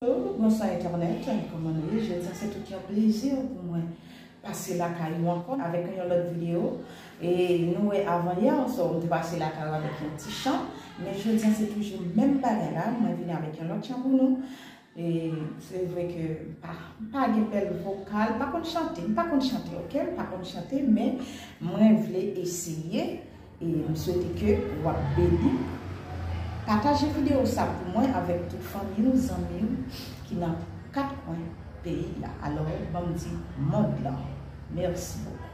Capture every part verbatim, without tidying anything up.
Hello, bonswa entènèt, kòman nou ye? Jodi a se tout yon plezi pou mwen pase lakay ou ankò avèk yon lòt videyo. E nou wè avan yè, so, m te pase lakay ou avèk yon ti chan. Men jodi a se toujou menm bagay la, mwen vini avèk yon lòt chan pou nou. E se vre ke m pa, m pa gen bèl vokal, m pa konn chante, m pa konn chante, oke? M pa konn chante, men mwen vle eseye. E m swete ke w ap beni. Pataje videyo sa pou mwen avèk tout fanmi w, zanmi w ki nan kat kwen peyi a. Alò, ban m di mond lan mèsi bokou.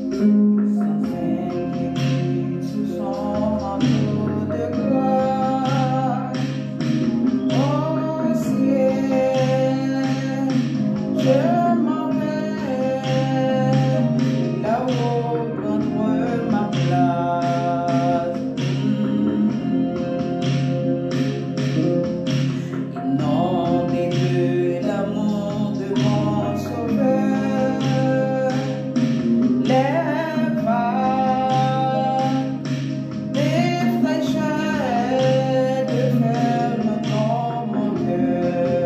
Sans inquiétude sous son manteau de gloire. Au ciel, je m'en vais, là-haut prendre ma place. Inondé de l'amour de mon Sauveur, les vagues, les fraîcheurs de ferme dans mon cœur.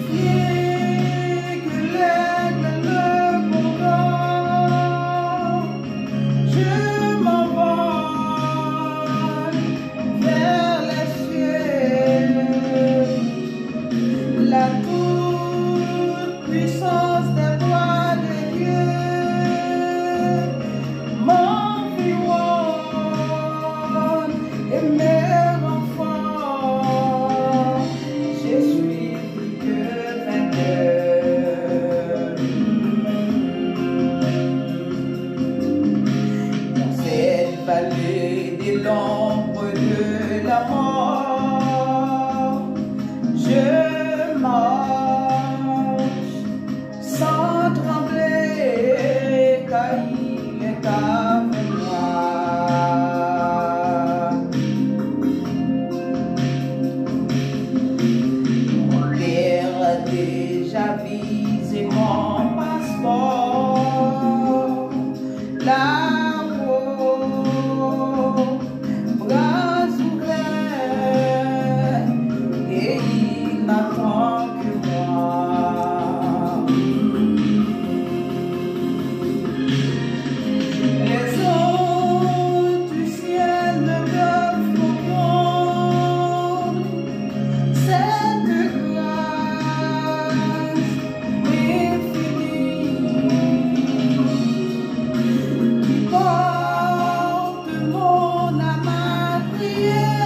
Fier que l'aigle le bourreau, je m'envole vers les cieux. La toute-puissance des bras de Dieu m'environne et me rend fort. Je suis plus que vainqueur. Dans cette vallée de l'ombre de la mort, je marche sans trembler, car il est avec moi. Mon Père a déjà visé mon passeport. Là-haut, bras ouverts, et il n'attend que moi. Les anges du ciel ne peuvent comprendre cette grâce infinie qui porte mon âme à crier.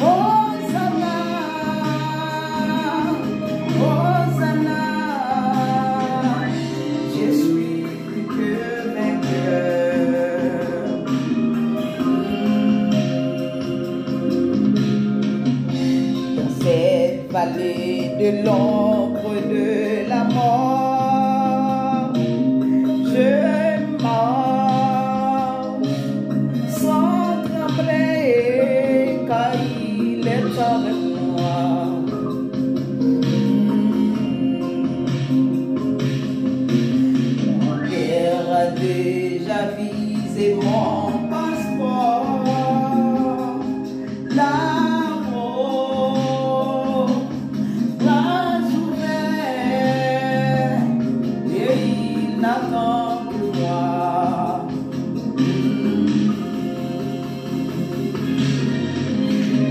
Hosanna, Hosanna, je suis plus que vainqueur. Dans cette vallée de l'ombre de la mort, je marche sans trembler, car il est avec moi. Mon Père a déjà visé mon passeport. Là-haut, bras ouverts, et il n'attend que moi.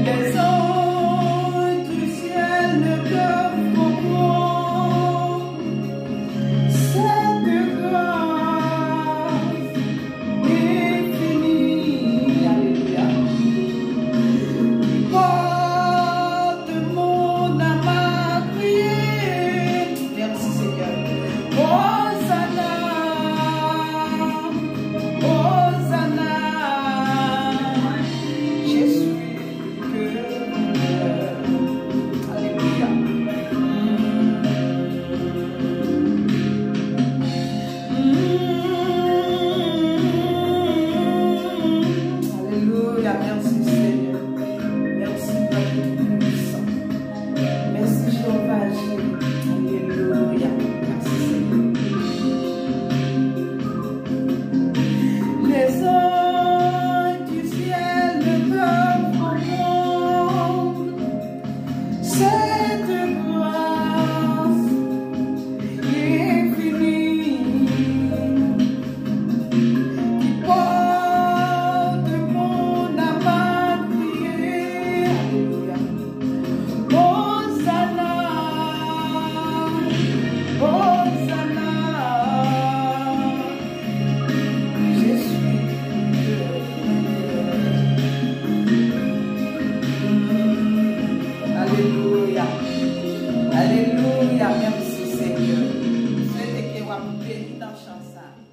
Les anges du ciel ne peuvent comprendre cette grâce infinie. chan sa.